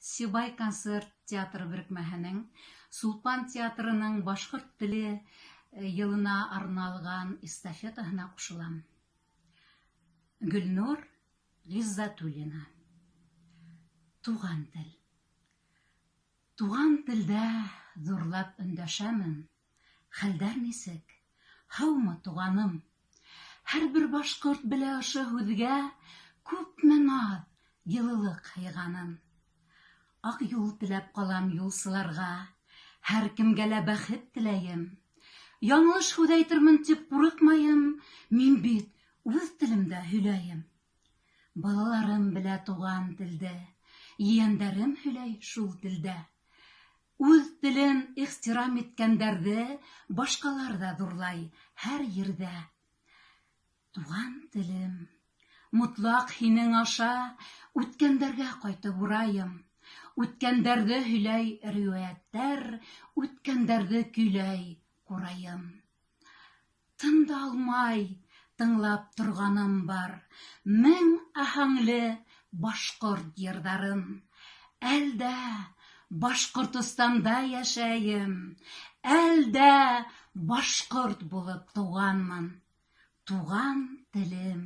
Сибай концерт театры берекмәһенең Сулпан театрының башҡорт теле йылына арналған эстафетаһына ҡушылам. Гөлнур Ғиззәтуллина. Туған тел. Туған телдә ҙурлап өндәшәмен. Хәлдәр нисек? Һаумы, туғаным? Һәр бер башҡорт белә ошо һүҙгә күпме наҙ, йылылыҡ һыйғанын. Аҡ юл теләп ҡалам юлсыларға, һәр кемгә лә бәхет теләйем. Яңылыш һүҙ әйтермен тип ҡурҡмайым, мин бит үҙ телемдә һөйләйем. Балаларым белә туған телде, ейәндәрем һөйләй шул телдә. Үҙ телен ихтирам иткәндәрҙе башҡалар ҙа ҙурлай һәр ерҙә. Туған телем, мотлаҡ һинең аша үткәндәргә ҡайтып урайым. Үткәндәрҙе һөйләй риүәйәттәр, үткәндәрҙе көйләй ҡурайым. Тын да алмай тыңлап торғаным бар мең аһәңле башҡорт йырҙарын. Әлдә Башҡортостанда йәшәйем, әлдә башҡорт булып тыуғанмын. Туған телем,